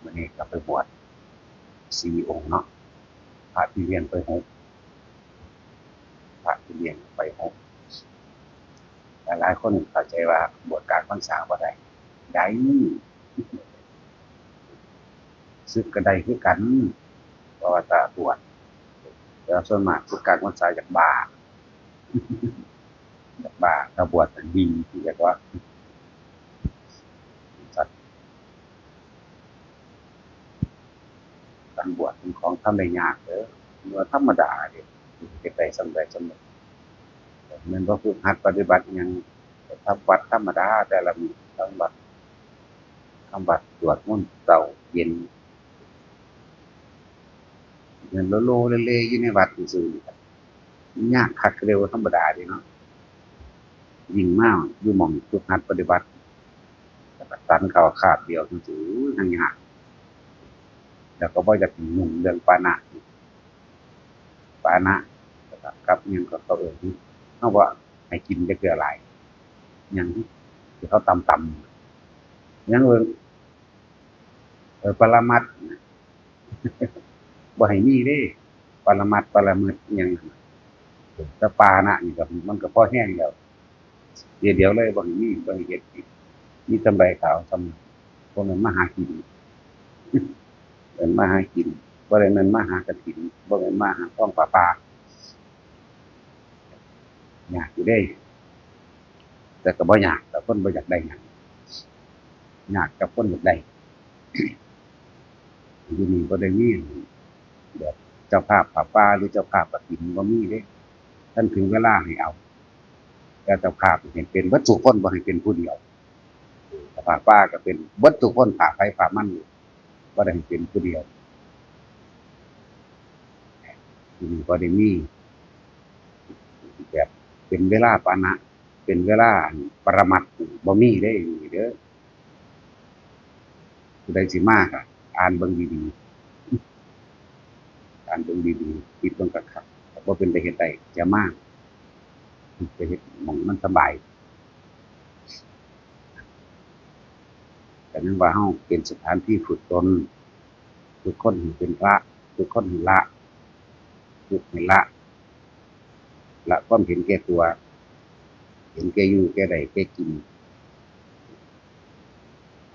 ມື້ນີ້ກໍໄປບວດສີ່ອົງເນາະ ພະທີ່ລ້ຽງໄປຫົກ ພະທີ່ລ້ຽງໄປຫົກ ຫຼາຍໆຄົນເຂົ້າໃຈວ່າບວດກາງພັນສາບໍ່ໄດ້ ໄດ້ ສຶກກໍໄດ້ຄືກັນ ເພາະວ່າຖ້າບວດ ແຕ່ວ່າສ່ວນມາກສຶກກາງພັນສາຢາກບ້າ ຢາກບ້າ ຖ້າບວດດີ ຢາກວ່າ ການບວດເປັນຂອງທຳໄດ້ຍາກເດີ ບໍ່ທຳມະດາເດ້ ເຮັດໄດ້ສ່ຳໃດສ່ຳໜຶ່ງ ແມ່ນບໍ່ຝຶກຫັດປະຕິບັດຫຍັງ ທຳວັດທຳມະດາແຕ່ລະມື້ ທຳວັດ ທຳວັດສວດມົນເຊົ້າເຢັນ ແມ່ນໂລໆເລໆຢູ່ໃນວັດຊື່ໆ ຍາກຄັກແຕ່ວ່າທຳມະດາເດ້ເນາະ ຍິ່ງມາຢູ່ໝ່ອງຝຶກຫັດປະຕິບັດ ແລ້ວກໍສັນເຂົ້າຄາບດຽວຈັ່ງຊີ້ ໂອ້ຍ ຍັງຍາກ ແລ້ວກໍບໍ່ຢາກຫຍຸ້ງເລື່ອງປານະ ປານະ ກັບຫຍັງກໍເຂົາເອີ້ນ ເຮົາບໍ່ໃຫ້ກິນຈັກເທື່ອຫຼາຍ ຫຍັງທີ່ເຂົາຕຳໆ ຫຍັງເອີ້ນ ເອີ ປະລະມັດ ບໍ່ໃຫ້ມີເດ້ ປະລະມັດ ປະລະເມີດ ອີ່ຫຍັງ ແຕ່ປານະນີ້ກໍ ມັນກໍພໍແຮງແລ້ວ ດຽວໆເລີຍ ບໍ່ໃຫ້ມີ ບໍ່ໃຫ້ເຮັດອີກ ມີແຕ່ໃບຂາວ ສ່ຳ ພວກນັ້ນມາຫາກິນ ເອີ້ນມາຫາກິນ ບໍ່ໄດ້ແມ່ນມາຫາກະຖິນ ບໍ່ແມ່ນມາຫາຄອງຜ້າປ່າ ຍາກຢູ່ເດ້ ແຕ່ກໍບໍ່ຍາກ ແຕ່ຄົນບໍ່ຢາກໄດ້ຫຍັງ ຍາກກັບຄົນຢາກໄດ້ ຢູ່ນີ້ບໍ່ໄດ້ມີແບບເຈົ້າພາບຜ້າປ່າ ຫຼື ເຈົ້າພາບກະຖິນ ບໍ່ມີເດ້ ຄັນເຖິງເວລາໃຫ້ເອົາ ແຕ່ເຈົ້າພາບໃຫ້ເປັນເບິດທຸກຄົນ ບໍ່ໃຫ້ເປັນຜູ້ດຽວ ເຈົ້າພາບຜ້າປ່າກໍເປັນເບິດທຸກຄົນ ພາບໃຜພາບມັນ ບໍ່ໄດ້ໃຫ້ເປັນຜູ້ດຽວ ຢູ່ນີ້ບໍ່ໄດ້ມີແບບເປັນເວລາປານະ ເປັນເວລາປະລະມັດ ບໍ່ມີເດ້ ຢູ່ນີ້ເດີ ຜູ້ໃດຊິມາກໍອ່ານເບິ່ງດີໆ ອ່ານເບິ່ງດີໆ ຄິດເບິ່ງຄັກໆ ບໍ່ເປັນຕາເຮັດໄດ້ ຢ່າມາ ໄປເຮັດໝ່ອງມັນສະບາຍ ກໍຍັງວ່າເຮົາເປັນສະຖານທີ່ຝຶກຕົນ ຝຶກຄົນໃຫ້ເປັນພະ ຝຶກຄົນໃຫ້ລະ ຝຶກໃຫ້ລະ ລະຄວາມເຫັນແກ່ຕົວ ເຫັນແກ່ຢູ່ແກ່ໄດ້ແກ່ກິນ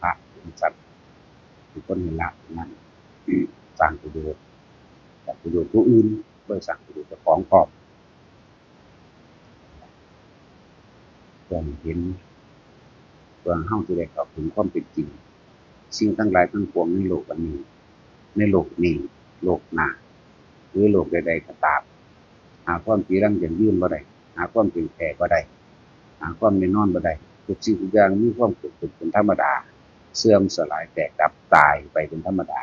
ພະເປັນສັດ ເປັນຄົນໃຫ້ລະນັ້ນ ສ້າງປະໂຫຍດ ສ້າງປະໂຫຍດຜູ້ອື່ນ ບໍ່ໄດ້ສ້າງປະໂຫຍດເຈົ້າຂອງພ້ອມ. ເພື່ອໃຫ້ເຫັນ ເພື່ອເຮົາຈະໄດ້ເຂົ້າເຖິງຄວາມເປັນຈິງ ສິ່ງທັງຫຼາຍທັງປວງໃນໂລກອັນນີ້ ໃນໂລກນີ້ ໂລກໜ້າ ຫຼື ໂລກໃດໆກໍຕາມ ຫາຄວາມຈີລັງຢັ້ງຢືນບໍ່ໄດ້ ຫາຄວາມເທີ່ຍງແທ້ບໍ່ໄດ້ ຫາຄວາມແນ່ນອນບໍ່ໄດ້ ທຸກສິ່ງທຸກຢ່າງມີຄວາມເກີດຂຶ້ນເປັນທຳມະດາ ເສື່ອມສະຫຼາຍ ແຕກດັບ ຕາຍໄປເປັນທຳມະດາ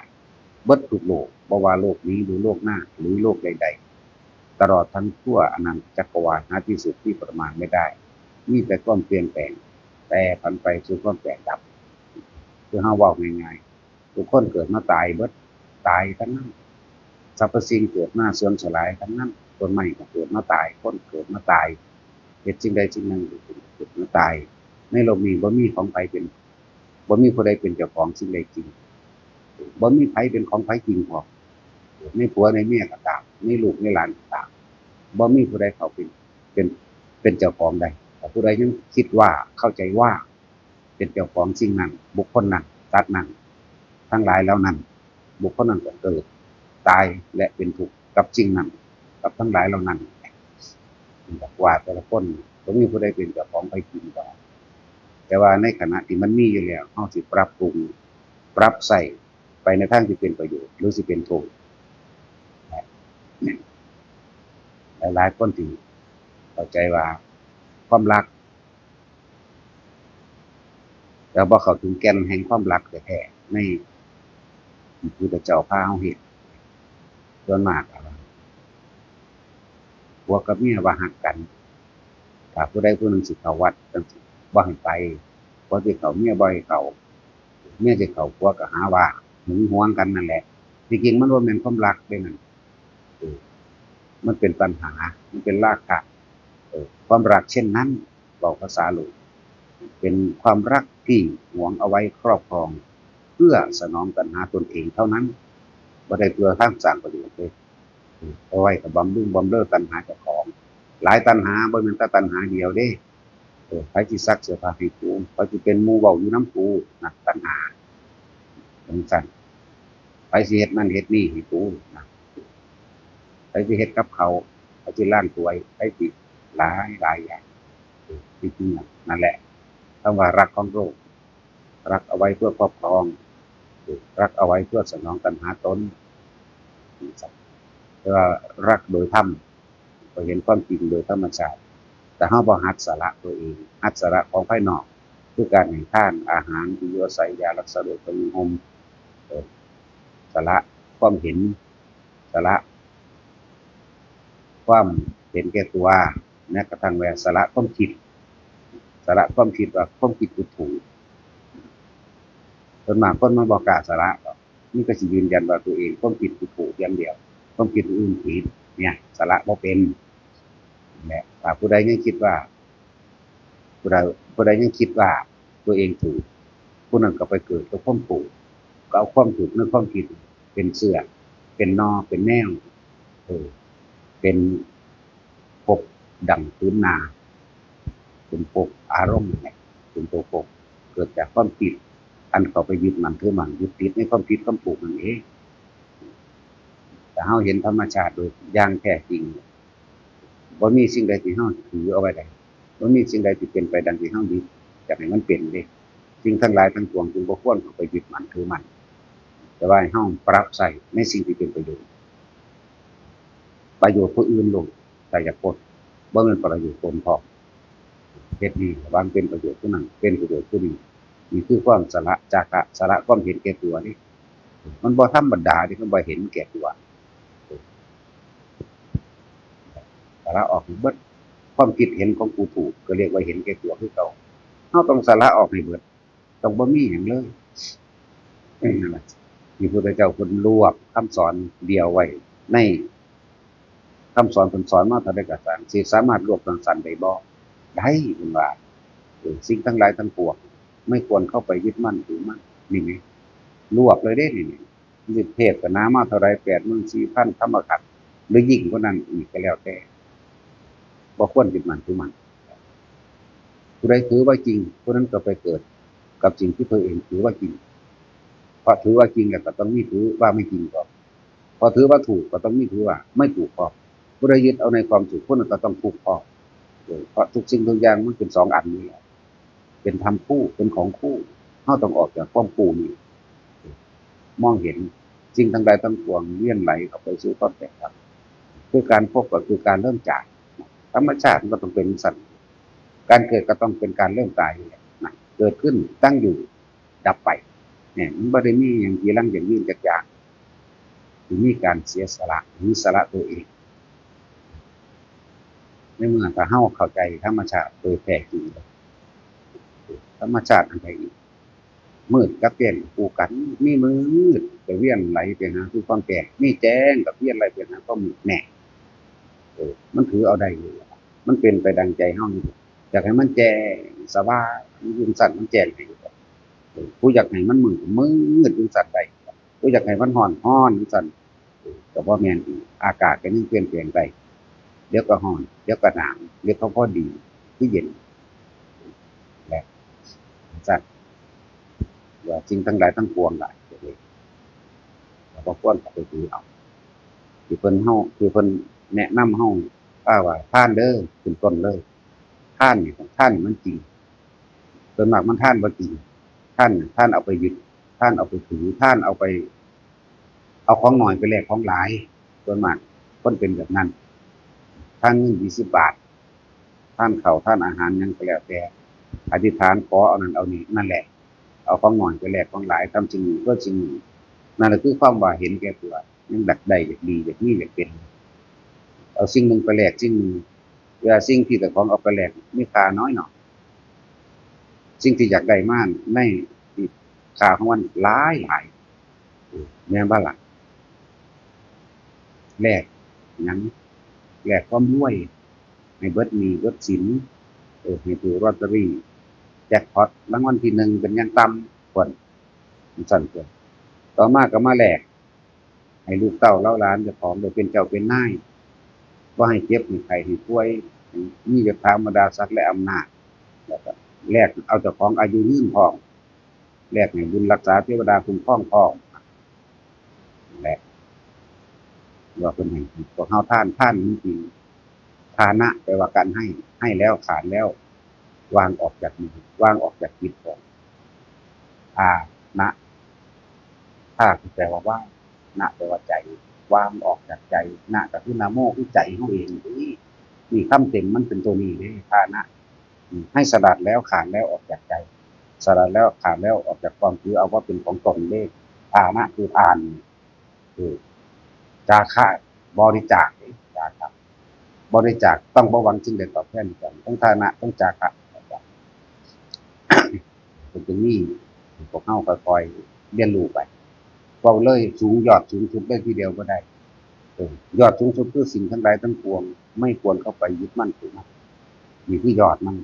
ເບິດທຸກໂລກ ບໍ່ວ່າໂລກນີ້ ຫຼື ໂລກໜ້າ ຫຼື ໂລກໃດໆ ຕະຫຼອດທັງທົ່ວອານາຈັກກະວານ ຫາທີ່ສຸດທີ່ປະມານໄມ່ໄດ້ ມີແຕ່ຄວາມປ່ຽນແປງ ແປຜັນໄປສູ່ຄວາມແຕກດັບ. ຄືເຮົາເວົ້າງ່າຍໆ ທຸກຄົນເກີດມາຕາຍເບິດ ຕາຍທັງນັ້ນ ສັບພະສິ່ງເກີດມາເສື່ອມສະຫຼາຍທັງນັ້ນ ຕົ້ນໄມ້ກໍເກີດມາຕາຍ ຄົນເກີດມາຕາຍ ເຮັດສິ່ງໃດສິ່ງໜຶ່ງກໍເກີດມາຕາຍ ໃນໂລກນີ້ບໍ່ມີຂອງໃຜເປັນ ບໍ່ມີຜູ້ໃດເປັນເຈົ້າຂອງສິ່ງໃດຈິງ ບໍ່ມີໃຜເປັນຂອງໃຜຈິງພ້ອມ ໃນຜົວໃນເມຍກໍຕາມ ໃນລູກໃນຫຼານກໍຕາມ ບໍ່ມີຜູ້ໃດເຂົ້າເປັນ ເປັນ ເປັນເຈົ້າຂອງໄດ້. ຖ້າຜູ້ໃດຍັງຄິດວ່າ ເຂົ້າໃຈວ່າເປັນເຈົ້າຂອງສິ່ງນັ້ນ ບຸກຄົນນັ້ນ ສັດນັ້ນ ທັງຫຼາຍເຫຼົ່ານັ້ນ ບຸກຄົນນັ້ນກໍເກີດ ຕາຍ ແລະ ເປັນທຸກ ກັບສິ່ງນັ້ນ ກັບທັງຫຼາຍເຫຼົ່ານັ້ນ ວ່າແຕ່ລະຄົນບໍ່ມີຜູ້ໃດເປັນເຈົ້າຂອງໃຜຈິງດອກ ແຕ່ວ່າໃນຂະນະທີ່ມັນມີຢູ່ແລ້ວ ເຮົາຊິປັບປຸງ ປັບໃຊ້ໄປໃນທາງທີ່ເປັນປະໂຫຍດ ຫຼື ຊິເປັນໂທດ. ຫຼາຍໆຄົນທີ່ເຂົ້າໃຈວ່າຄວາມລັກ ແຕ່ບໍ່ເຂົ້າເຖິງແກ່ນແຫ່ງຄວາມລັກແທ້ໆ ໃນທີ່ພະພຸດທະເຈົ້າພາເຮົາເຮັດ. ສ່ວນມາກກໍວ່າ ຜົວກັບເມຍວ່າຮັກກັນ ຖ້າຜູ້ໃດຜູ້ໜຶ່ງຊິເຂົ້າວັດຈັ່ງຊີ້ ບໍ່ໃຫ້ໄປ ຜົວຊິເຂົ້າ ເມຍບໍ່ໃຫ້ເຂົ້າ ເມຍຊິເຂົ້າ ຜົວກໍຫາວ່າຫຶງຫວງກັນນັ້ນແຫຼະ. ທີ່ຈິງມັນບໍ່ແມ່ນຄວາມລັກເດ້ນັ້ນ ເອີ ມັນເປັນຕັນຫາ ມັນເປັນລາຄະ ເອີ ຄວາມລັກເຊັ່ນນັ້ນ ເວົ້າພາສາໂລກ ເປັນຄວາມລັກທີ່ຫວງເອົາໄວ້ຄອບຄອງ ພື່ອສະໜອງຕັນຫາຕົນເອງເທົ່ານັ້ນ, ບໍ່ໄດ້ເພື່ອທາງສ້າງປະໂຫຍດເດ້. ເອົາໄວ້ກໍບຳລຸງບຳເລີຕັນຫາເຈົ້າຂອງ. ຫຼາຍຕັນຫາ ບໍ່ແມ່ນແຕ່ຕັນຫາດຽວເດ້. ເອີ ໃຜຊິຊັກເສື້ອຜ້າໃຫ້ກູ? ໃຜຊິເປັນໝູ່ເວົ້າຢູ່ນຳກູ? ນະ ຕັນຫາ. ຈັ່ງຊັ້ນ ໃຜຊິເຮັດນັ້ນເຮັດນີ້ໃຫ້ກູ? ນະ ໃຜຊິເຮັດກັບເຂົ້າ? ໃຜຊິລ້າງຖ້ວຍ? ໃຜຊິ ຫຼາຍຫຼາຍຢ່າງ. ເອີ ທີ່ຈິງນັ້ນ ນັ້ນແຫຼະ ຄຳວ່າລັກຂອງໂລກ. ລັກເອົາໄວ້ເພື່ອຄອບຄອງ, ລັກເອົາໄວ້ເພື່ອສະໜອງຕັນຫາຕົນ. ແຕ່ວ່າລັກໂດຍທຳ ກໍເຫັນຄວາມຈິງໂດຍທຳມະຊາດ. ແຕ່ເຮົາບໍ່ຫັດສະຫຼະຕົວເອງ, ຫັດສະຫຼະຂອງພາຍນອກ ຄືການໃຫ້ທານ, ອາຫານ, ທີ່ຢູ່ອາໄສ, ຢາຮັກສາໂລກ, ເຄື່ອງນຸ່ງຫົ່ມ, ເອີ ສະຫຼະຄວາມເຫັນ, ສະຫຼະຄວາມເຫັນແກ່ຕົວ. ແມ້ກະທັ້ງວ່າສະຫຼະຄວາມຄິດ, ສະຫຼະຄວາມຄິດວ່າຄວາມຄິດຄືຖືກ. ສ່ວນມາກຄົນມັນບໍ່ກ້າສະຫຼະດອກ, ມັນກໍຊິຢືນຢັນວ່າຕົວເອງຄວາມຄິດຄືຖືກຢ່າງດຽວ, ຄວາມຄິດຜູ້ອື່ນຜິດ, ເນີ້ຍ ສະຫຼະບໍ່ເປັນ. ແລະ ຖ້າຜູ້ໃດຍັງຄິດວ່າ ຜູ້ໃດ ຜູ້ໃດຍັງຄິດວ່າຕົວເອງຖືກ, ຜູ້ນັ້ນກໍໄປເກີດກັບຄວາມໂກດ, ກໍເອົາຄວາມຖືກໃນຄວາມຜິດເປັນເຊື້ອ, ເປັນໜໍ່, ເປັນແນວ, ເອີ ເປັນພົບດັ່ງພື້ນນາ, ເປັນພົບອາລົມນັ້ນແຫຼະ ເປັນຕົວພົບເກີດຈາກຄວາມຄິດ ອັນເຂົ້າໄປຍຶດໝັ້ນຖືໝັ້ນ, ຍຶດຕິດໃນຄວາມຜິດຄວາມຖືກນັ້ນເອງ. ຖ້າເຮົາເຫັນທຳມະຊາດໂດຍຢ່າງແທ້ຈິງ, ບໍ່ມີສິ່ງໃດທີ່ເຮົາຖືເອົາໄວ້ໄດ້, ບໍ່ມີສິ່ງໃດທີ່ເປັນໄປດັ່ງທີ່ເຮົາຍຶດຢາກໃຫ້ມັນເປັນເດ້. ສິ່ງທັງຫຼາຍທັງປວງຈຶ່ງບໍ່ຄວນເຂົ້າໄປຍຶດໝັ້ນຖືໝັ້ນ, ແຕ່ວ່າໃຫ້ເຮົາປັບໃຊ້ໃນສິ່ງທີ່ເປັນປະໂຫຍດ. ປະໂຫຍດຜູ້ອື່ນໂລດ, ຖ້າຢາກພົ້ນ, ບໍ່ແມ່ນປະໂຫຍດຕົນພ້ອມ. ເຮັດດີລະຫວ່າງເປັນປະໂຫຍດຜູ້ນັ້ນ, ເປັນປະໂຫຍດຜູ້ນີ້. ນີ້ຄືຄວາມສະຫຼະຈາຄະ, ສະຫຼະຄວາມເຫັນແກ່ຕົວນີ້. ມັນບໍ່ທຳມະດາເດ້ ຄຳວ່າເຫັນແກ່ຕົວ. ສະຫຼະອອກໃຫ້ເບິດ. ຄວາມຄິດເຫັນຂອງຜູ້ຖືກກໍຮຽກວ່າເຫັນແກ່ຕົວຄືເກົ່າ. ເຮົາຕ້ອງສະຫຼະອອກໃຫ້ເບິດ, ຕ້ອງບໍ່ມີຫຍັງເລີຍ. ນັ້ນລະ ທີ່ພະພຸດທະເຈົ້າເພິ່ນລວບຄຳສອນດຽວໄວ້ໃນຄຳສອນ, ເພິ່ນສອນມາເທົ່າໃດກໍຊ່າງ, ຊິສາມາດລວບສັ້ນໆໄດ້ບໍ່? ໄດ້, ເພິ່ນວ່າ ເອີ ສິ່ງທັງຫຼາຍທັງປວງ ໄມ່ຄວນເຂົ້າໄປຍຶດໝັ້ນຖືໝັ້ນ. ນີ້ແມ່ນລວບເລີຍເດ້ ນີ້ ນີ້ ເທດສະໜາມາເທົ່າໃດ ແປດໝື່ນສີ່ພັນທຳມະຂັນ ຫຼືຍິ່ງກວ່ານັ້ນອີກກໍແລ້ວແຕ່, ບໍ່ຄວນຍຶດໝັ້ນຖືໝັ້ນ. ຜູ້ໃດຖືວ່າຈິງ ຜູ້ນັ້ນກໍໄປເກີດກັບສິ່ງທີ່ຕົວເອງຖືວ່າຈິງ. ເພາະຖືວ່າຈິງແລ້ວກໍຕ້ອງມີຖືວ່າໄມ່ຈິງພ້ອມ, ເພາະຖືວ່າຖືກກໍຕ້ອງມີຖືວ່າໄມ່ຖືກພ້ອມ. ຜູ້ໃດຍຶດເອົາໃນຄວາມຖືກ ຜູ້ນັ້ນກໍຕ້ອງທຸກພ້ອມ. ເອີ ເພາະທຸກສິ່ງທຸກຢ່າງມັນເປັນສອງອັນນີ້ແຫຼະ. ເປັນທຳຄູ່ ເປັນຂອງຄູ່. ເຮົາຕ້ອງອອກຈາກຄວາມຄູ່ນີ້ ມອງເຫັນສິ່ງທັງຫຼາຍທັງປວງວຽນໄຫຼເຂົ້າໄປສູ່ຄວາມແຕກດັບ. ຄືການພົບກໍຄືການເລີ່ມຈາກ. ທຳມະຊາດມັນກໍຕ້ອງເປັນຈັ່ງຊັ້ນ. ການເກີດກໍຕ້ອງເປັນການເລີ່ມຕາຍນີ້ແຫຼະນະ. ເກີດຂຶ້ນ, ຕັ້ງຢູ່, ດັບໄປ. ແມ່ນ, ມັນບໍ່ໄດ້ມີຫຍັງຈີລັງຢັ້ງຢືນຈັກຢ່າງ. ທີ່ມີການເສຍສະຫຼະ ຫຼື ສະຫຼະຕົວເອງ. ໃນເມື່ອຖ້າເຮົາເຂົ້າໃຈທຳມະຊາດໂດຍແທ້ຈິງ, ທຳມະຊາດອັນໃດອີກ? ມືດກັບແຈ້ງຄູ່ກັນ, ມີມືດກໍວຽນໄຫຼໄປຫາສູ່ຄວາມແຈ້ງ, ມີແຈ້ງກໍວຽນໄຫຼໄປຫາຄວາມມືດ. ແນ່ ເອີ ມັນຖືເອົາໄດ້ຢູ່, ມັນເປັນໄປດັ່ງໃຈເຮົາຢູ່. ຢາກໃຫ້ມັນແຈ້ງສະຫວ່າງຢູ່ຈັ່ງຊັ້ນ, ມັນແຈ້ງໃຫ້ຢູ່. ເອີ ຜູ້ຢາກໃຫ້ມັນມືດ, ມືດຢູ່ຈັ່ງຊັ້ນໄດ້. ບໍ່ຢາກໃຫ້ມັນຮ້ອນ, ຮ້ອນຈັ່ງຊັ້ນ ກໍບໍ່ແມ່ນອີກ. ອາກາດກໍຍັງປ່ຽນແປງໄດ້, ດຽວກໍຮ້ອນ, ດຽວກໍໜາວ, ດຽວກໍພໍດີ, ຄືເຢັນ ແລະ ຈັ່ງຊັ້ນ ວ່າສິ່ງທັງຫຼາຍທັງປວງຫຼາຍ ກໍບໍ່ຄວນເຂົ້າໄປຖືເອົາ. ທີ່ເພິ່ນເຮົາ ທີ່ເພິ່ນແນະນຳເຮົາ ວ່າ ວ່າທານເດີ ຂຶ້ນຕົ້ນເລີຍ. ທານນີ້ ທານມັນຈິງ. ສ່ວນມາກມັນທານບໍ່ຈິງ. ທານ ທານເອົາໄປຍຶດ, ທານເອົາໄປຖື, ທານເອົາໄປ ເອົາຂອງໜ້ອຍໄປແລກຂອງຫຼາຍ. ສ່ວນມາກຄົນເປັນແບບນັ້ນ. ທານເງິນຊາວບາດ, ທານເຂົ້າ, ທານອາຫານຫຍັງກໍແລ້ວແຕ່, ອະທິຖານຂໍເອົານັ້ນເອົານີ້, ນັ້ນແຫຼະ ເອົາຂອງໜ້ອຍໄປແລກຂອງຫຼາຍ, ທຳສິ່ງໜຶ່ງເພື່ອສິ່ງໜຶ່ງ. ນັ້ນລະຄືຄວາມວ່າເຫັນແກ່ຕົວ. ຍັງຢາກໄດ້, ຢາກດີ, ຢາກມີ, ຢາກເປັນ. ເອົາສິ່ງໜຶ່ງໄປແລກສິ່ງໜຶ່ງ, ເວລາສິ່ງທີ່ເຈົ້າຂອງເອົາໄປແລກມີຄ່ານ້ອຍໜ້ອຍ, ສິ່ງທີ່ຢາກໄດ້ມາໃນ ຄ່າຂອງມັນຫຼາຍຫຼາຍ, ແມ່ນບໍ່ລະ? ແລກຫຍັງ? ແລກຄວາມລວຍ, ໃຫ້ເບິດໜີ້ເບິດສິນ, ເອີ ໃຫ້ຖືກລອດເຕີຣີ ແຈັກພອດ ລາງວັນທີໜຶ່ງເປັນຢ່າງຕ່ຳພຸ້ນ. ຈັ່ງຊັ້ນຕົວະ. ຕໍ່ມາກໍມາແລກໃຫ້ລູກເຕົ້າເຫຼົ່າຫຼານເຈົ້າຂອງໄດ້ເປັນເຈົ້າເປັນນາຍ, ບໍ່ໃຫ້ເຈັບ ໃຫ້ໄຂ້ ໃຫ້ປ່ວຍ, ໃຫ້ມີຍົດຖາບັນດາສັກ ແລະ ອຳນາດ, ແລ້ວກໍແລກເອົາເຈົ້າຂອງອາຍຸຍືນພ້ອມ, ແລກໃຫ້ບຸນຮັກສາເທວະດາຄຸ້ມຄອງພ້ອມ. ແລະ ວ່າເພິ່ນໃຫ້ພວກເຮົາທານ, ທານມັນເປັນ ທານະ ແປວ່າການໃຫ້, ໃຫ້ແລ້ວຂາດແລ້ວ ວາງອອກຈາກມື, ວາງອອກຈາກຈິດຂອງ ທານະ. ທາ ຄືແປວ່າວາງ, ນະ ແປວ່າໃຈ, ວາງອອກຈາກໃຈ, ນະ ກໍຄືນະໂມ ຄືໃຈເຮົາເອງນີ້. ນີ້ຄຳເຕັມມັນເປັນຕົວນີ້ເດ້ ທານະ. ໃຫ້ສະຫຼັດແລ້ວຂາດແລ້ວອອກຈາກໃຈ, ສະຫຼັດແລ້ວຂາດແລ້ວອອກຈາກຄວາມຖືເອົາວ່າເປັນຂອງຕົນເດ້. ທານະຄືທານ, ຄືຈາຄະ ບໍລິຈາກເດ້, ຈາຄະ ບໍລິຈາກຕ້ອງບໍ່ຫວັງສິ່ງໃດຕອບແທນກັນ, ທັງທານະ ທັງຈາຄະ ເປັນຕົວນີ້ ພວກເຮົາຄ່ອຍໆຮຽນຮູ້ໄປ. ເວົ້າເລີຍສູງ ຍອດສູງສຸດເລີຍທີດຽວບໍ່ໄດ້. ເອີ ຍອດສູງສຸດຄືສິ່ງທັງຫຼາຍທັງປວງ ໄມ່ຄວນເຂົ້າໄປຍຶດໝັ້ນຖືໝັ້ນ. ນີ້ຄືຍອດມັນ.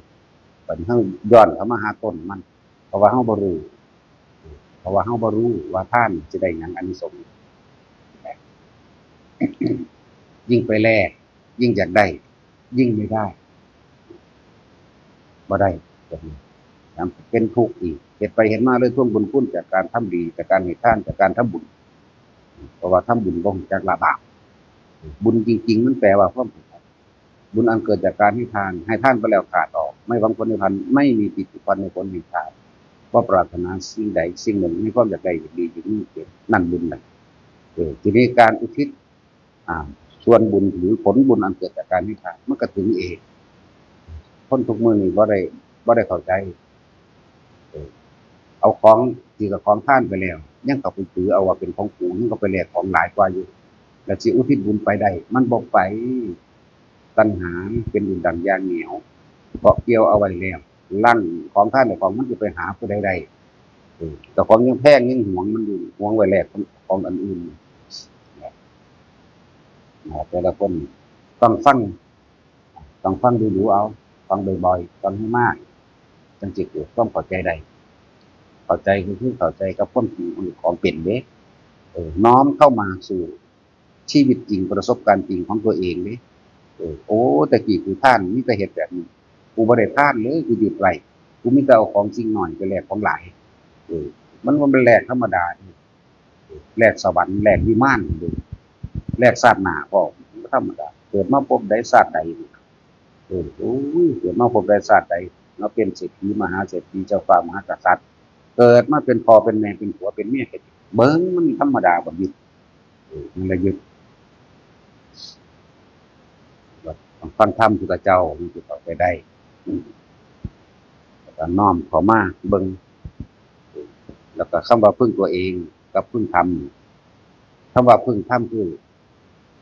ບັດນີ້ເຮົາຍ້ອນເຂົ້າມາຫາຕົ້ນມັນ ເພາະວ່າເຮົາບໍ່ຮູ້, ເພາະວ່າເຮົາບໍ່ຮູ້ວ່າທານຊິໄດ້ຫຍັງ ອານິສົງ. ຍິ່ງໄປແລກ ຍິ່ງຢາກໄດ້ ຍິ່ງໄມ່ໄດ້ ບໍ່ໄດ້ ແບບນີ້ນະ ເປັນທຸກອີກ. ເຮັດໄປເຮັດມາເລີຍທວງບຸນຄຸນຈາກການທຳດີ, ຈາກການໃຫ້ທານ, ຈາກການທຳບຸນ, ເພາະວ່າທຳບຸນບໍ່ຮູ້ຈັກລະບາບ. ບຸນຈິງໆ ມັນແປວ່າຄວາມ ບຸນອັນເກີດຈາກການໃຫ້ທານ, ໃຫ້ທານໄປແລ້ວຂາດອອກ, ໄມ່ຫວັງຜົນໃນທານ, ໄມ່ມີຕິດຕິພັນໃນຜົນແຫ່ງທານ, ບໍ່ປາດຖະໜາສິ່ງໃດສິ່ງໜຶ່ງ, ມີຄວາມຢາກໄດ້ຢາກດີ ຢາກມີເກີດ, ນັ້ນບຸນນັ້ນ. ເອີ ທີນີ້ການອຸທິດ ອ່າ ສ່ວນບຸນ ຫຼື ຜົນບຸນອັນເກີດຈາກການໃຫ້ທານ ມັນກໍເຖິງເອງ. ຄົນທຸກມື້ນີ້ບໍ່ໄດ້, ບໍ່ໄດ້ເຂົ້າໃຈ. ເອີ ເອົາຂອງທີ່ເຈົ້າຂອງທານໄປແລ້ວ ຍັງເຂົ້າໄປຖືເອົາວ່າເປັນຂອງກູ, ຍັງເຂົ້າໄປແລກຂອງຫຼາຍກວ່າຢູ່ ແລ້ວຊິອຸທິດບຸນໄປໄດ້? ມັນບໍ່ໄປ. ຕັນຫາເປັນດຸ່ນດັງຢ່າງໜຽວ ເກາະກ່ຽວເອົາໄວ້ແລ້ວ. ລັງຂອງທານຂອງມັນຈະໄປຫາຜູ້ໃດໄດ້? ເອີ ເຈົ້າຂອງຍັງແພງ ຍັງຫວງມັນຢູ່, ຫວງໄວ້ແລກຂອງ ຂອງອັນອື່ນ. ແຕ່ລະຄົນຕ້ອງຟັງ ຕ້ອງຟັງດູໆເອົາ, ຟັງບ່ອຍໆ, ຟັງໃຫ້ມາກ, ຈັ່ງຊິເກີດຄວາມເຂົ້າໃຈໄດ້. ເຂົ້າໃຈກໍຄືເຂົ້າໃຈກັບຄວາມຈິງຂອງເປັນເດ້. ເອີ ນ້ອມເຂົ້າມາສູ່ຊີວິດຈິງ, ປະສົບການຈິງຂອງຕົວເອງເດ້. ເອີ ໂອ້ ແຕ່ກີ້ກູທານ ມີແຕ່ເຮັດແບບນີ້, ກູບໍ່ໄດ້ທານເລີຍ, ກູຍຶດໄວ້, ກູມີແຕ່ເອົາຂອງສິ່ງໜ້ອຍໄປແລກຂອງຫຼາຍ. ເອີ ມັນບໍ່ແມ່ນແລກທຳມະດາເດ້. ແລກສະຫວັນ ແລກວິມານເດ້, ແລກຊາດໜ້າພ້ອມ, ບໍ່ທຳມະດາ. ເກີດມາພົບໃດຊາດໃດນີ້ ເອີ ໂອ້ຍ ເກີດມາພົບໃດຊາດໃດ ມາເປັນເສດຖີມະຫາເສດຖີ ເຈົ້າຟ້າມະຫາກະສັດ, ເກີດມາເປັນພໍ່ເປັນແມ່ ເປັນຜົວເປັນເມຍ ກໍເບິ່ງ ມັນທຳມະດາບໍ່? ຍຶດ ເອີ ມັນລະຍຶດ. ຕ້ອງຟັງທຳພຸດທະເຈົ້າ ມັນຊິເຂົ້າໃຈໄດ້. ແລ້ວກໍນ້ອມເຂົ້າມາເບິ່ງ, ແລ້ວກໍຄຳວ່າເພິ່ງຕົວເອງກັບເພິ່ງທຳ. ຄຳວ່າເພິ່ງທຳຄື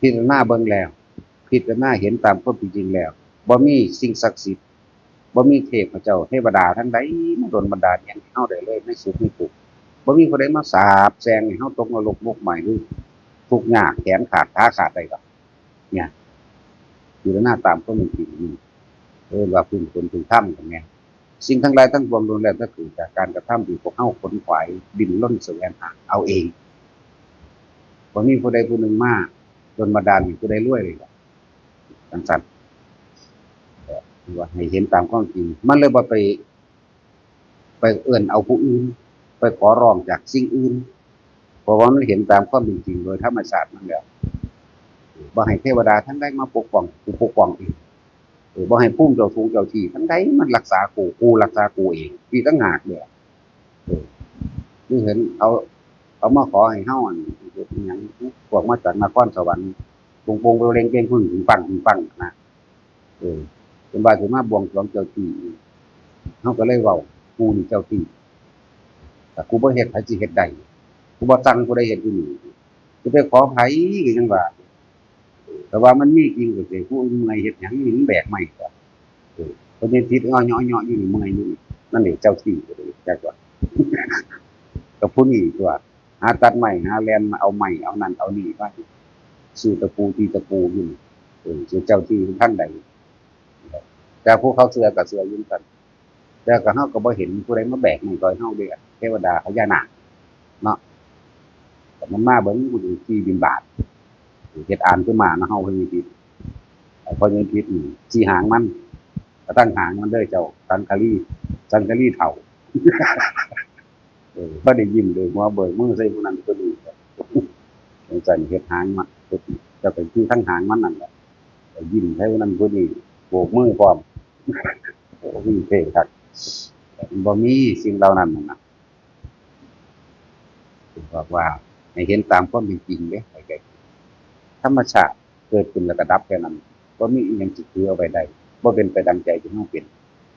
ພິຈາລະນາເບິ່ງແລ້ວ, ພິຈາລະນາເຫັນຕາມຄວາມເປັນຈິງແລ້ວ, ບໍ່ມີສິ່ງສັກສິດ, ບໍ່ມີເທບພະເຈົ້າເທວະດາທາງໃດມາດົນບັນດານຫຍັງໃຫ້ເຮົາໄດ້ເລີຍ ໃນສຸກໃນທຸກ. ບໍ່ມີຜູ້ໃດມາສາບແຊ່ງໃຫ້ເຮົາຕົກນະລົກໝົກໄໝ້ ຫຼື ທຸກຍາກແຂນຂາດຂາຂາດໄດ້ດອກ. ເນຍ ພິຈາລະນາຕາມຄວາມເປັນຈິງນີ້ ເອີ້ນວ່າເພິ່ງຕົນເພິ່ງທຳກັນແມ່ນ. ສິ່ງທັງຫຼາຍທັງປວງລ້ວນແລ້ວແຕ່ເກີດຈາກການກະທຳທີ່ພວກເຮົາຂົນຂວາຍ ດີ້ນລົນສະແຫວງຫາເອົາເອງ. ບໍ່ມີຜູ້ໃດຜູ້ໜຶ່ງມາດົນບັນດານໃຫ້ຜູ້ໃດລວຍເລີຍດອກ. ຈັ່ງຊັ້ນ ກໍຄືວ່າໃຫ້ເຫັນຕາມຄວາມຈິງ, ມັນເລີຍບໍ່ໄປ ໄປເອີ້ນເອົາຜູ້ອື່ນ, ໄປຂໍຮ້ອງຈາກສິ່ງອື່ນ, ເພາະວ່າມັນເຫັນຕາມຄວາມເປັນຈິງໂດຍທຳມະຊາດມັນແລ້ວ. ບໍ່ໃຫ້ເທວະດາທາງໃດມາປົກປ້ອງ, ກູປົກປ້ອງເອງ. ເອີ ບໍ່ໃຫ້ພູມເຈົ້າສູງເຈົ້າທີ່ທາງໃດມາລັກສາກູ, ກູລັກສາກູເອງ. ທີ່ຕ່າງຫາກເດ້. ເອີ ຄືເຫັນເຂົາ ເຂົາມາຂໍໃຫ້ເຮົາ ອັນ ເຮັດອີ່ຫຍັງ ພວກມາຈາກນະຄອນສະຫວັນ ໂປ່ງໆເລັ່ງໆ ປຶ້ງໆປັງໆນະ. ເອີ ເພິ່ນວ່າຊິມາບວງສວງເຈົ້າທີ່, ເຮົາກໍເລີຍເວົ້າ ກູນີ້ເຈົ້າທີ່, ຖ້າກູບໍ່ເຮັດ ໃຜຊິເຮັດໄດ້? ກູບໍ່ສັ່ງຜູ້ໃດເຮັດຢູ່ນີ້, ຊິໄປຂໍໃຜກໍຍັງວ່າ. ແຕ່ວ່າມັນມີຈິງກໍຊິ ຜູ້ອື່ນເມື່ອຍເຮັດຫຍັງ? ນີ້ມັນແບກໄມ້ຕົວະ. ເອີ ເພິ່ນຍັງຕິດເຫາະເຍາະໆຢູ່ນີ້ ເມື່ອຍຢູ່ນີ້. ນັ້ນເດ້ ເຈົ້າທີ່ກໍໄດ້ຈັກວ່າ ກໍຜູ້ນີ້ຕົວະ. ຫາຕັດໄມ້ ຫາແລ່ນມາເອົາໄມ້ ເອົານັ້ນເອົານີ້ມາ ຊື້ຕະປູຕີຕະປູຢູ່ນີ້. ເອີ ຊິເຈົ້າທີ່ທາງໃດ? ແຕ່ຜູ້ເຂົາເຊື່ອກໍເຊື່ອຢູ່ນຳກັນ, ແຕ່ກໍເຮົາກໍບໍ່ເຫັນຜູ້ໃດມາແບກໄມ້ຊ່ອຍເຮົາເດ້. ເທວະດາພະຍານາກ ເນາະ ແຕ່ມັນມາເບິ່ງ ກູຊິຂີ່ບິນບາດ ເຮັດອານຄືໝານຳເຮົາ ພະຍາຍາພິດ ພະຍາຍາພິດນີ້ ຊິຫາງມັນ ກະຕັ້ງຫາງມັນເດີເຈົ້າ ສັງຄະລີ ສັງຄະລີເຖົ້າ ເອີ ພໍໄດ້ຍິ້ມ ໄດ້ຫົວ ໂບກມືໃສ່ຜູ້ນັ້ນຜູ້ນີ້ ຈັ່ງຊັ້ນ ເຮັດຫາງມັນ ເຈົ້າກະຄືທັງຫາງມັນນັ້ນແຫຼະ ໄດ້ຍິ້ມໃສ່ຜູ້ນັ້ນຜູ້ນີ້ ໂບກມືພ້ອມ ໂອ້ ວິເສດຄັກ ມັນບໍ່ມີສິ່ງເຫຼົ່ານັ້ນນະ. ບອກວ່າໃຫ້ເຫັນຕາມຄວາມເປັນຈິງເດ້ ໃຫ້ໃຈ ທຳມະຊາດເກີດຂຶ້ນແລ້ວກໍດັບແຄ່ນັ້ນ ບໍ່ມີອີ່ຫຍັງຊິຖືເອົາໄວ້ໄດ້ ບໍ່ເປັນໄປດັ່ງໃຈທີ່ເຮົາເປັນ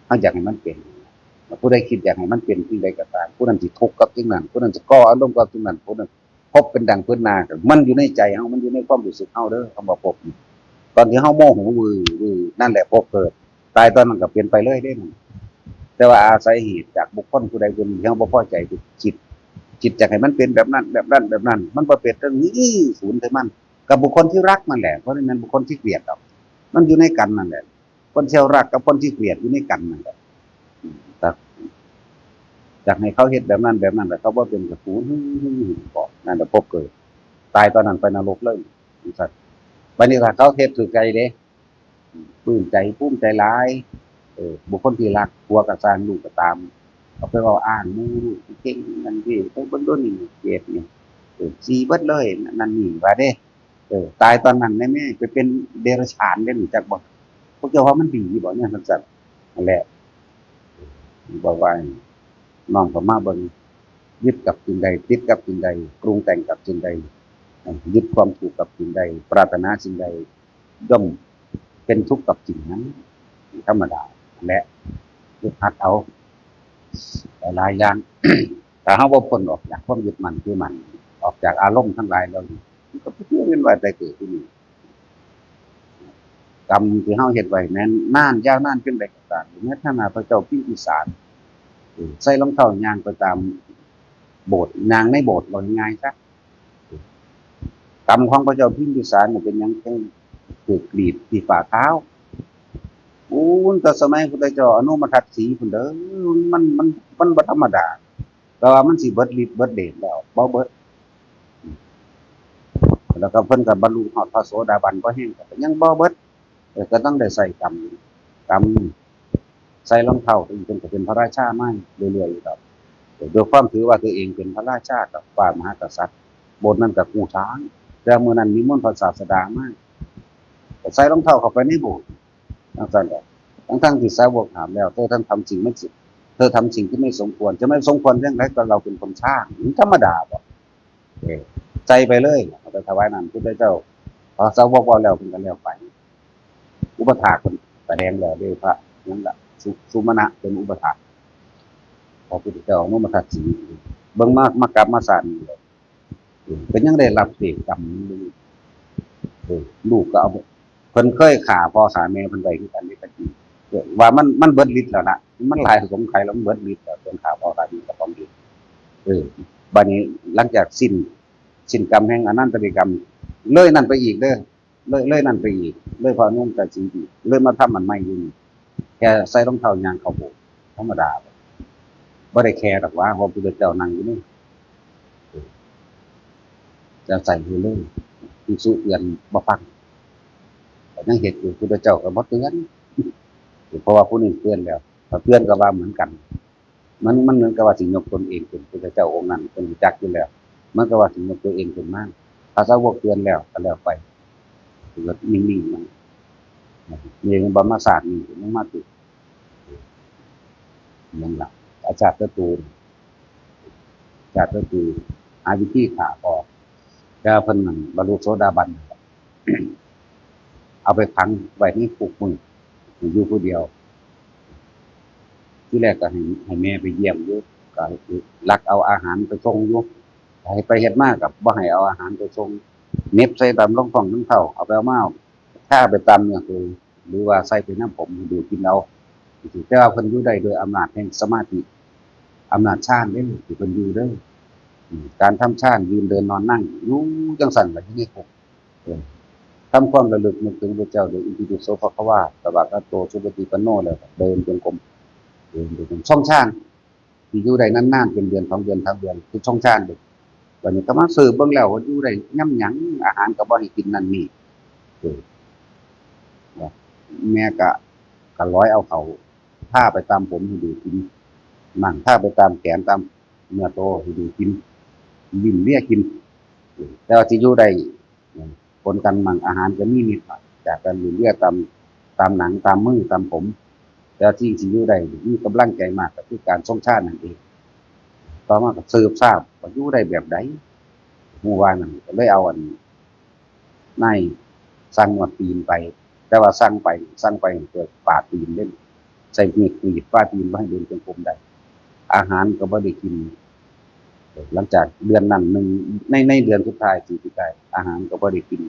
ເຮົາຢາກໃຫ້ມັນເປັນ ແລ້ວຜູ້ໃດຄິດຢາກໃຫ້ມັນເປັນສິ່ງໃດກໍຕາມ ຜູ້ນັ້ນຊິທຸກກັບສິ່ງນັ້ນ ຜູ້ນັ້ນຊິກໍ່ອາລົມກັບສິ່ງນັ້ນ ຜູ້ນັ້ນພົບເປັນດັ່ງເພິດໜ້າ ມັນຢູ່ໃນໃຈເຮົາ ມັນຢູ່ໃນຄວາມຮູ້ສຶກເຮົາເດີ ຄຳວ່າພົບນີ້ ຕອນທີ່ເຮົາໂມໂຫວືໆ ນັ້ນແຫຼະພົບເກີດ ຕາຍຕອນນັ້ນກໍເປັນໄປເລີຍເດ້ນັ້ນ ແຕ່ວ່າອາໄສເຫດຈາກບຸກຄົນຜູ້ໃດຜູ້ໜຶ່ງທີ່ເຮົາບໍ່ພໍໃຈ ຄິດ ຄິດຢາກໃຫ້ມັນເປັນແບບນັ້ນ ແບບນັ້ນ ແບບນັ້ນ ມັນບໍ່ເປັນ ເຖິງມີສູນໃສ່ມັນ ກັບບຸກຄົນທີ່ຮັກນັ້ນແຫຼະ ບໍ່ໄດ້ແມ່ນບຸກຄົນທີ່ເກລີຍດດອກ ມັນຢູ່ໃນກັນນັ້ນແຫຼະ ຄົນທີ່ເຮົາຮັກກັບຄົນທີ່ເກລີຍດຢູ່ໃນກັນນັ້ນແຫຼະ ອືມ ຢາກ ຢາກໃຫ້ເຂົາເຮັດແບບນັ້ນແບບນັ້ນ ແລ້ວເຂົາບໍ່ເປັນ ກໍສູນ ກໍນັ້ນແຫຼະພົບເກີດ ຕາຍຕອນນັ້ນໄປນະລົກເລີຍ ຈັ່ງຊັ້ນ ບາດນີ້ຖ້າເຂົາເຮັດຖືກໃຈເດ້ ປຶ້ມໃຈ ພູມໃຈຫຼາຍ ເອີ ບຸກຄົນທີ່ຮັກ ຜົວກໍຊ່າງ ລູກກໍຕາມ ເອົາໄປເວົ້າອ້າງໝູ່ ລູກຊິເກັ່ງ ນັ້ນນີ້ ໄປເບິ່ງດູນີ້ ເກດນີ້ ເອີ ຊີ້ເບິດເລີຍ ນັ້ນນີ້ວ່າເດ້ ເອີ ຕາຍຕອນນັ້ນແນ່ແມ່ ໄປເປັນເດຍລະສານເດ້ ຮູ້ຈັກບໍ່? ພວກເຈົ້າວ່າມັນດີຢູ່ບໍ່? ແນວຈັ່ງຊັ້ນ ນັ້ນແຫຼະ ບອກວ່າ ນ້ອມເຂົ້າມາເບິ່ງ ຍຶດກັບສິ່ງໃດ ຕິດກັບສິ່ງໃດ ປຸງແຕ່ງກັບສິ່ງໃດ ເອີ ຍຶດຄວາມຖືກກັບສິ່ງໃດ ປາດຖະໜາສິ່ງໃດ ຍ່ອມເປັນທຸກກັບສິ່ງນັ້ນ ທຳມະດາ ແລະ ຝຶກຫັດເອົາຫຼາຍໆຢ່າງ ຖ້າເຮົາບໍ່ພົ້ນອອກຈາກຄວາມຍຶດໝັ້ນຖືໝັ້ນ ອອກຈາກອາລົມທັງຫຼາຍເຫຼົ່ານີ້ ມັນກໍເປັນເວນວ່າແຕ່ເກີດຢູ່ນີ້ ກຳທີ່ເຮົາເຮັດໄວ້ແມ່ນນານ ຍາວນານເປັນໃດກໍຕາມ ໃນຖານະພະເຈົ້າພິມພິສານ ເອີ ໃສ່ລອງເທ້າຍ່າງໄປຕາມໂບດ ຍ່າງໃນໂບດ ເວົ້າງ່າຍໆຊະ ກຳຂອງພະເຈົ້າພິມພິສານນີ້ເປັນຫຍັງຈຶ່ງຖືກກຣີດທີ່ຝ່າເທົ້າ? ໂອ້ ແຕ່ສະໄໝພຸດທະເຈົ້າອະນຸມະທັດສີພຸ້ນເດີ ມັນ ມັນ ມັນບໍ່ທຳມະດາ ແຕ່ວ່າມັນຊິເບິດລິດເບິດເດດແລ້ວ ບໍ່ເບິດ ແລ້ວກໍເພິ່ນກໍບັນລຸຮອດພະໂສດາບັນພໍແຮງ ກໍຍັງບໍ່ເບິດ ເອີ ກໍຕ້ອງໄດ້ໃຊ້ກຳ ກຳ ໃສ່ລອງເທ້າ ເພິ່ນກໍເປັນພະລາຊາມາເລື້ອຍໆຢູ່ດອກ ດ້ວຍຄວາມຖືວ່າຕົວເອງເປັນພະລາຊາກັບພະມະຫາກະສັດ ໂບດນັ້ນກໍກູ້ສ້າງ ແຕ່ມື້ນັ້ນນິມົນພະສາສະດາມາ ກໍໃສ່ລອງເທ້າເຂົ້າໄປໃນໂບດ ຈັ່ງຊັ້ນແຫຼະ ທັງໆທີ່ສາວົກຫ້າມແລ້ວ ເທີທັງທຳສິ່ງ ເທີທຳສິ່ງທີ່ໄມ່ສົມຄວນ ຈະໄມ່ສົມຄວນຈັ່ງໃດ ກໍເຮົາເປັນຄົນສ້າງ ມັນທຳມະດາບໍ? ເອີ ໃສ່ໄປເລີຍ ເອົາໄປຖວາຍນ້ຳພຸດທະເຈົ້າ ພະສາວົກເວົ້າແລ້ວເພິ່ນກໍແລ້ວໄປ ອຸປະຖາກເພິ່ນສະແດງແລ້ວເດ້ ພະຫຍັງລະ ສຸ ສຸມະນະເປັນອຸປະຖາກ ພະພຸດທະເຈົ້າອະນຸມະທັດສີ ເບິ່ງມາ ມາກັບມາຊາດນີ້ແຫຼະ ເອີ ເປັນຫຍັງໄດ້ຮັບເສບກຳ ເອີ ລູກກໍເອົາ ເພິ່ນເຄີຍຂ້າພໍ່ຂ້າແມ່ເພິ່ນໄວ້ຄືກັນເດ້ ກະຈິ ວ່າມັນ ມັນເບິດລິດແລ້ວນະ ມັນຫຼາຍສົງໄຂແລ້ວ ມັນເບິດລິດແລ້ວ ເພິ່ນຂ້າພໍ່ຂ້າແມ່ເຈົ້າຂອງເອງ ເອີ ບາດນີ້ຫຼັງຈາກສິ້ນ ສິ້ນກຳແຫ່ງອະນັນຕະວິກຳ ເລີຍນັ້ນໄປອີກເດີ ເລີຍ ເລີຍນັ້ນໄປອີກ ເລີຍພະອະນຸມະທັດສີອີກ ເລີຍມາທຳອັນໃໝ່ຢູ່ນີ້ ແຄ່ໃສ່ລອງເທົ້າຍ່າງເຂົ້າໂບດ ທຳມະດາ ບໍ່ໄດ້ແຄ່ດອກຫວາ ເພາະພະພຸດທະເຈົ້ານັ່ງຢູ່ນີ້ ຈະໃສ່ຢູ່ເລີຍ ພິກສຸເຕືອນບໍ່ຟັງ ກໍຍັງເຮັດຢູ່ ພຸດທະເຈົ້າກໍບໍ່ເຕືອນ ເພາະວ່າຜູ້ນີ້ເຕືອນແລ້ວ ຖ້າເຕືອນກໍວ່າເໝືອນກັນ ມັນ ມັນເໝືອນກັບວ່າຊິຍົກຕົນເອງເປັນພຸດທະເຈົ້າອົງນັ້ນ ເພິ່ນຮູ້ຈັກຢູ່ແລ້ວ ເໝືອນກັບວ່າຊິຍົກຕົວເອງຂຶ້ນມາ ພະສາວົກເຕືອນແລ້ວກໍແລ້ວໄປ ກໍນິ່ງໆ ມັນ ນີ້ເຫັນບໍ່ ມາຊາດນີ້ຍັງມາຖືກ ຫຍັງລະ ອາຊາດສັດຕູ ອາຊາດສັດຕູ ຫາວິທີຂ້າອອກ ແຕ່ວ່າເພິ່ນນັ້ນບັນລຸໂສດາບັນ ເອົາໄປຂັງໄວ້ໃນຄຸກພຸ້ນ ຢູ່ຜູ້ດຽວ ທີແລກກໍໃຫ້ ໃຫ້ແມ່ໄປຢ້ຽມຢູ່ ກໍລັກເອົາອາຫານໄປສົ່ງຢູ່ ເຮັດໄປເຮັດມາກໍບໍ່ໃຫ້ເອົາອາຫານໄປສົ່ງ ເໜັບໃສ່ຕາມລອງທ້ອງລອງເທົ້າ ເອົາໄປເອົາມາ ທາໄປຕາມເນື້ອໂຕ ຫຼືວ່າໃສ່ໄປນຳຜົມ ດູດກິນເອົາ ແຕ່ວ່າເພິ່ນຢູ່ໄດ້ດ້ວຍອຳນາດແຫ່ງສະມາທິ ອຳນາດฌານເດ້ ທີ່ເພິ່ນຢູ່ເດີ ອາ ການທຳฌານ ຢືນເດີນນອນນັ່ງ ຢູ່ຈັ່ງຊັ້ນລະ ຢູ່ໃນຄຸກ ເອີ ທຳຄວາມລະລຶກນຶກເຖິງພະເຈົ້າ ໂດຍອິຕິປິໂສພະຄະວາ ສະວາກຂາໂຕ ສຸປະຕິປັນໂນ ແລ້ວກໍເດີນຈົງກົມ ເດີນຈົງກົມ ຊ່ອງຊານ ທີ່ຢູ່ໄດ້ນານໆ ເປັນເດືອນ ສອງເດືອນ ສາມເດືອນ ຄືຊ່ອງຊານເດ້ າດນີ້ກໍມາສືບເບິ່ງແລ້ວວ່າຢູ່ໄດ້ຍາມຫຍັງ ອາຫານກໍບໍ່ໃຫ້ກິນນັ້ນນີ້ ເອີ ແມ່ກໍ ກໍລອຍເອົາເຂົ້າ ທາໄປຕາມຜົມໃຫ້ດູດກິນ, ໝັ້ງທາໄປຕາມແຂນຕາມເນື້ອໂຕໃຫ້ດູດກິນ, ຫຼິ້ນເລຍກິນ. ແຕ່ວ່າຊິຢູ່ໄດ້ ຜົນການໝັ້ງອາຫານກໍມີນິດໜ້ອຍ ຈາກການຫຼິ້ນເລຍຕາມ ຕາມໜັງ ຕາມມື ຕາມຜົມ. ແຕ່ວ່າສິ່ງທີ່ຢູ່ໄດ້ ມີກຳລັງໃຈມາກ ກໍຄືການຊົງຊານນັ້ນເອງ. ຕໍ່ມາກໍສືບຊາບວ່າຢູ່ໄດ້ແບບໃດ ຮູ້ວ່ານັ້ນ ກໍເລີຍເອົາອັນ ນາຍສັ່ງວ່າຕີນໄປ ແຕ່ວ່າສັ່ງໄປ ສັ່ງໄປເກີດປາຕີນເດ້ ໃສ່ມີດກຣີດປາຕີນ ບໍ່ໃຫ້ເດີນຈົງກົມໄດ້ ອາຫານກໍບໍ່ໄດ້ກິນ. ຫຼັງຈາກເດືອນນັ້ນໜຶ່ງ ໃນ ໃນເດືອນສຸດທ້າຍ ທີ່ສຸດທ້າຍ ອາຫານກໍບໍ່ໄດ້ກິນ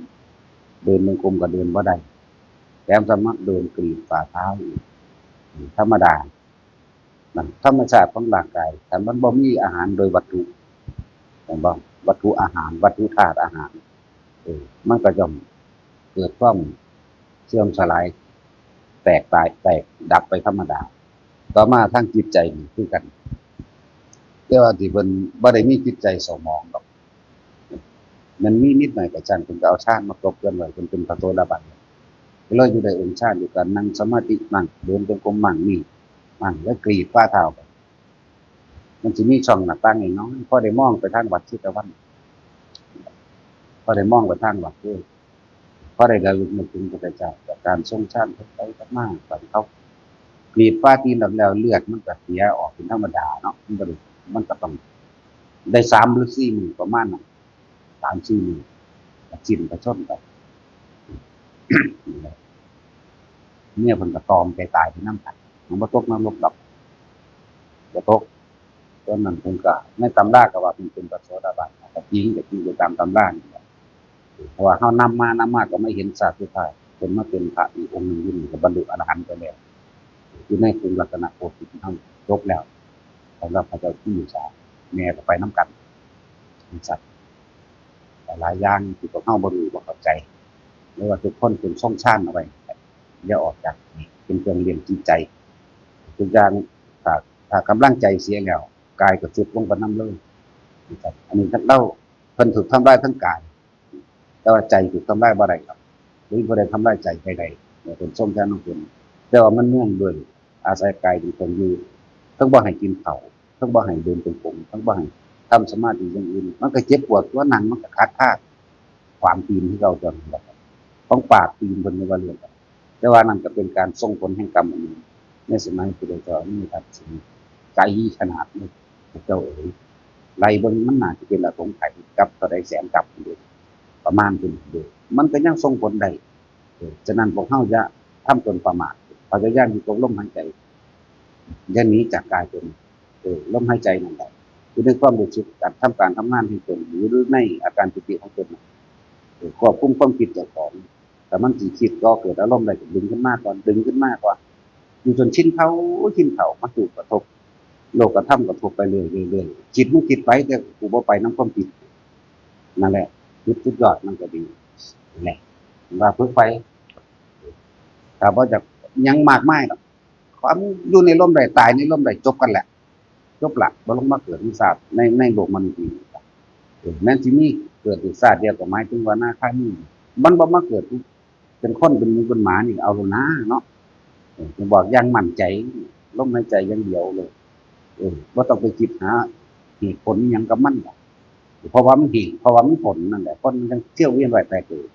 ເດີນຈົງກົມກໍເດີນບໍ່ໄດ້ ແຖມສາມາດເດີນກຣີດຝ່າເທົ້າອີກ ທຳມະດາ. ນັ້ນທຳມະຊາດຂອງຮ່າງກາຍ ຄັນມັນບໍ່ມີອາຫານໂດຍວັດຖຸ ແມ່ນບໍ່? ວັດຖຸອາຫານ ວັດຖຸທາດອາຫານ ເອີ ມັນກໍຍ່ອມເກີດຄວາມເສື່ອມສະຫຼາຍ ແຕກຕາຍ ແຕກດັບໄປທຳມະດາ. ຕໍ່ມາທາງຈິດໃຈນີ້ຄືກັນ ແຕ່ວ່າທີ່ເພິ່ນບໍ່ໄດ້ມີຈິດໃຈເສົ້າໝອງດອກ ມັນມີນິດໜ້ອຍກໍຊ່າງ ເພິ່ນກໍເອົາຊານມາກົບເຄືອນໄວ້ ເພິ່ນເປັນພະໂສດາບັນ ກໍເລີຍຢູ່ໄດ້ອົງຊານ ຢູ່ການນັ່ງສະມາທິ ໝັ້ງເດີນຈົງກົມ ໝັ້ງນີ້ ໝັ້ງແລ້ວກຣີດຝ່າເທົ້າໄປ ມັນຊິມີຊ່ອງໜ້າຕ່າງນ້ອຍໆ ພໍໄດ້ມອງໄປທາງວັດເຊຕະວັນ ພໍໄດ້ມອງໄປທາງວັດເລີຍ ພໍໄດ້ລະລຶກນຶກເຖິງພະເຈົ້າ ຈາກການຊົງຊານ ເພິ່ນໄປກັບມາ ຕອນເຂົາກຣີດຝາຕີນອອກແລ້ວ ເລືອດມັນກໍເສຍອອກເປັນທຳມະດາເນາະ ມັນບໍ່ໄດ້ ມັນກໍຕ້ອງໄດ້ສາມຫຼືສີ່ມື້ ປະມານນັ້ນ ສາມສີ່ມື້ ກໍສິ້ນພະຊົນໄປ. ເມຍເພິ່ນກໍຕອມໃຈຕາຍໄປນຳກັນ ມັນບໍ່ຕົກນະລົກດອກ ບໍ່ຕົກ. ຕອນນັ້ນເພິ່ນກໍ ໃນຕຳລາກໍວ່າເພິ່ນເປັນພະໂສດາບັນ ກໍຈິງ ກໍຈິງໄປຕາມຕຳລານີ້ແຫຼະ ເພາະວ່າເຮົານຳມາ ນຳມາກໍມາເຫັນຊາດສຸດທ້າຍ ເພິ່ນມາເປັນພະອີກອົງໜຶ່ງຢູ່ນີ້ ກໍບັນລຸອະລະຫັນໄປແລ້ວ ຢູ່ໃນກຸ່ມລັດຕະນະໂກສິນເຮົາ ຈົບແລ້ວ ສຳລັບພະເຈົ້າທີ່ສາ ແມ່ກໍໄປນຳກັນ ຈັ່ງຊັ້ນ. ຫຼາຍໆຢ່າງທີ່ພວກເຮົາບໍ່ຮູ້ບໍ່ເຂົ້າໃຈ ຫຼືວ່າທຸກຄົນເປັນຊົງຊານເອົາໄວ້ ຢ່າອອກຈາກນີ້ ເປັນເຄື່ອງລ້ຽງຈິດໃຈ. ທຸກຢ່າງ ຖ້າ ຖ້າກຳລັງໃຈເສຍແລ້ວ ກາຍກໍຊຸດລົງໄປນຳເລີຍ. ອັນນີ້ເຮົາ ເພິ່ນຖືກທຳລາຍທາງກາຍ ແຕ່ວ່າໃຈຖືກທຳລາຍບໍ່ໄດ້ດອກ. ບໍ່ມີຜູ້ໃດທຳລາຍໃຈໃຜໄດ້ ເປັນຊົງຊານຂອງເພິ່ນ. ແຕ່ວ່າມັນເນື່ອງດ້ວຍ ອາໄສກາຍເປັນເຄື່ອງຢູ່ ເຖິງບໍ່ໃຫ້ກິນເຂົ້າ ເຖິງບໍ່ໃຫ້ເດີນຈົງກົມ ເຖິງບໍ່ໃຫ້ທຳສະມາທິຢ່າງອື່ນ ມັນກໍເຈັບປວດຕົວ ນັ່ງມັນກໍຂັດຂາ ຂວາງຕີນຄືເກົ່າ ຕອນນັ້ນແຫຼະ ຂວາງປາກຕີນເພິ່ນ ຫຼືວ່າເລື່ອງ ແຕ່ວ່ານັ້ນກໍເປັນການສົ່ງຜົນແຫ່ງກຳອັນໜຶ່ງ ໃນສະໄໝພຸດທະເຈົ້າມີທັດສິນໄກຂະໜາດນີ້ ພວກເຈົ້າເອີຍ ໄລ່ເບິ່ງມັນໜ້າຈະເປັນອະສົງໄຂກັບເທົ່າໃດແສນກັບເດ້ ປະມານເພິ່ນເດ້ ມັນກໍຍັງສົ່ງຜົນໄດ້. ເອີ ສະນັ້ນພວກເຮົາຢ່າທຳຕົນປະໝາດ ພະຍາຍາມຢູ່ກັບລົມຫາຍໃຈ ຢ່າໜີຈາກກາຍຕົນ. ເອີ ລົມຫາຍໃຈນັ້ນແຫຼະ ຢູ່ໃນຄວາມຮູ້ສຶກ ການທຳການທຳງານຂອງຕົນ ຫຼືໃນອາການປີຕິຂອງຕົນ ເອີ ຄວບຄຸມຄວາມຄິດເຈົ້າຂອງ ຖ້າມັນຊິຄິດກໍ່ເກີດອາລົມໄດ້ ກໍດຶງຂຶ້ນມາກ່ອນ ດຶງຂຶ້ນມາກ່ອນ ຢູ່ຈົນຊິນເຂົ້າ ຊິນເຂົ້າ ມາສູ່ກະທົບ ໂລກກະທຳກະທົບໄປເລື້ອຍໆ ຄິດມັນຄິດໄປ ແຕ່ກູບໍ່ໄປນຳຄວາມຄິດ ນັ້ນແຫຼະ ຈຸດສຸດຍອດມັນກໍດີ ແຫຼະ ວ່າຝຶກໄປ ຖ້າບໍ່ຢາກຫຍັງມາກມາຍດອກ ຄວາມຢູ່ໃນລົມໄດ້ ຕາຍໃນລົມໄດ້ ຈົບກັນແຫຼະ ຈົບລະ ບໍ່ລົງມາເກີດໃນຊາດ ໃນ ໃນໂລກມະນຸດນີ້. ເອີ ແມ່ນຊິມີເກີດອີກຊາດດຽວ ກໍໝາຍເຖິງວ່າອະນາຄາມີ ມັນບໍ່ມາເກີດເປັນຄົນ ເປັນໝູເປັນໝານີ້ ເອົາໂລດນາເນາະ. ເອີ ຈະບອກຢ່າງໝັ້ນໃຈ ລົມຫາຍໃຈຢ່າງດຽວໂລດ ເອີ ບໍ່ຕ້ອງໄປຄິດຫາເຫດຜົນອີ່ຫຍັງກັບມັນດອກ ເພາະວ່າມັນເຫດ ເພາະວ່າມັນຜົນນັ້ນແຫຼະ ຄົນມັນຈັ່ງທຽວວຽນວ່າຍຕາຍເກີດ.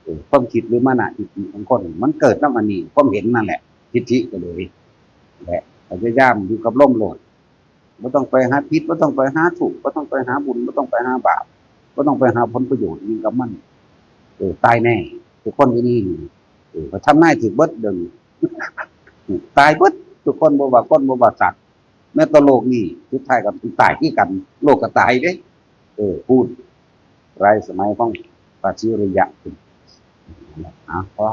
ເອີ ຄວາມຄິດ ຫຼື ມານະທິດຖິຂອງຄົນ ມັນເກີດນຳອັນນີ້ ຄວາມເຫັນນັ້ນແຫຼະ ທິດຖິກໍເລີຍ ແລະ ພະຍາຍາມຢູ່ກັບລົມໂລດ ບໍ່ຕ້ອງໄປຫາຜິດ ບໍ່ຕ້ອງໄປຫາທຸກ ບໍ່ຕ້ອງໄປຫາບຸນ ບໍ່ຕ້ອງໄປຫາບາບ ບໍ່ຕ້ອງໄປຫາຜົນປະໂຫຍດອີ່ຫຍັງກັບມັນ. ເອີ ຕາຍແນ່ ທຸກຄົນຢູ່ນີ້ ເອີ ເຂົາທຳນາຍຖືກເບິດ ດຽວນີ້ ຕາຍເບິດທຸກຄົນ ບໍ່ວ່າຄົນ ບໍ່ວ່າສັດ ແມ້ແຕ່ໂລກນີ້ ສຸດທ້າຍກໍຕ້ອງຕາຍຄືກັນ ໂລກກໍຕາຍເດ້. ເອີ ພູດ ຫຼາຍສະໄໝຂອງພະສິລິຍະ ເອົາ ພໍ.